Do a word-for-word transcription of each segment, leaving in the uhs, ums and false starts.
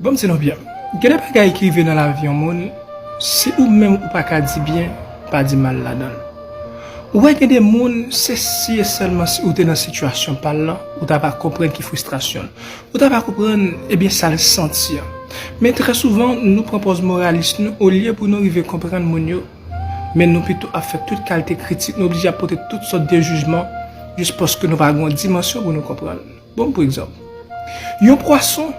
Bon, m di nou byen. Gen de bagay ki rive nan lavi yon moun, si ou menm ou pa ka di byen, pa di mal ladan l. Ou wè, gen de moun, se si e sèlman si ou te nan sitiyasyon pa l lan, ou ta va konprann ki fristrasyon l. Ou ta va konprann, ebyen, sa l santi an. Men trè souvan, nou pran pòz moralis nou, olye pou nou rive konprann moun yo. Men nou pito ap fè tout kalite kritik, nou oblije ap pote tout sòt de jijman, jis paske nou pa gen yon dimansyon pou nou konprann. Bon, pou egzanp, yon pwason,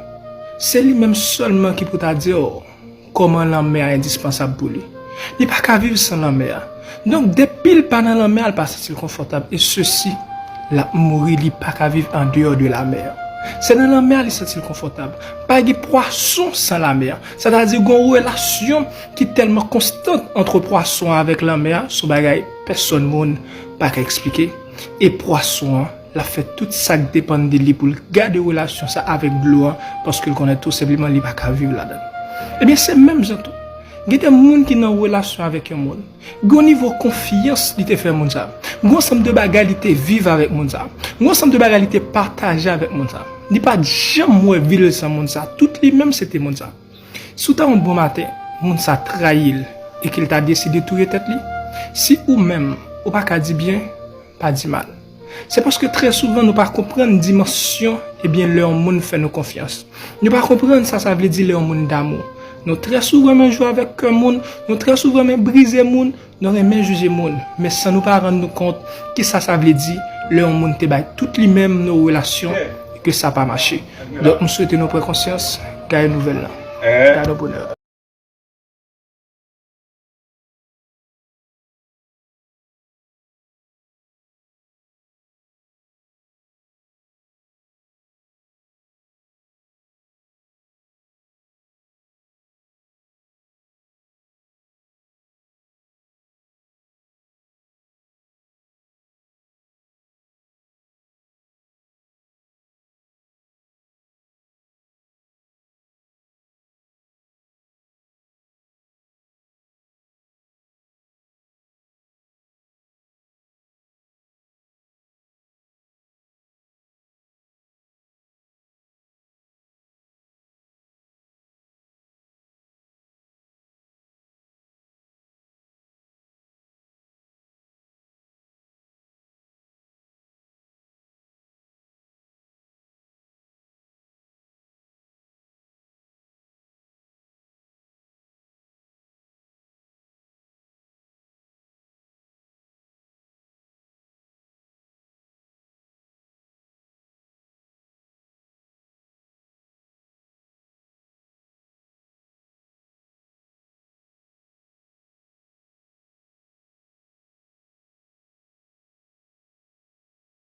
se li menm sèlman ki pou ta di w kòman lanmè a endispansab pou li. Li pa ka viv san lanmè a. Donk, depi l pa nan lanmè a, l pa santi l konfòtab. E sesi, l ap mouri, li pa ka viv andeyò de lanmè a. Se nan lanmè a li santi l konfòtab. Pa gen pwason san lanmè a. Sètadi, gen yon relasyon ki tèlman konstan ant pwason an avèk lanmè a, se yon bagay pèsòn moun pa ka eksplike. E pwason an, l ap fè tout sa k depann de li pou l gade relasyon sa avèk dlo an, paske l konnen tou senpleman li pa ka viv ladan l. Ebyen, se menm jan tou. Gen de moun ki nan relasyon avèk yon moun. Gen yon nivo konfyans li te fè moun sa. Gen yon ansanm de bagay li te viv avèk moun sa. Gen yon ansanm de bagay li te pataje avèk moun sa. Li pa t janm wè vi l san moun sa. Tout li menm se te moun sa. Si w ta yon bon maten, moun sa trayi l e ke l ta deside touye tèt li, si ou menm ou pa ka di byen, pa di mal. Se paske trè souvan nou pa konprann dimansyon, ebyen, lè yon moun fè nou konfyans. Nou pa konprann sa sa vle di lè yon moun damou. Nou trè souvan renmen jwe avèk kè moun, nou trè souvan renmen brize moun, nou renmen jije moun. Men san nou pa rann nou kont kisa sa vle di lè yon moun te bay tout li menm nan relasyon e ke sa pa mache. Donk, m swete nou pran konsyans, gade nouvèl lan. Gade bonè.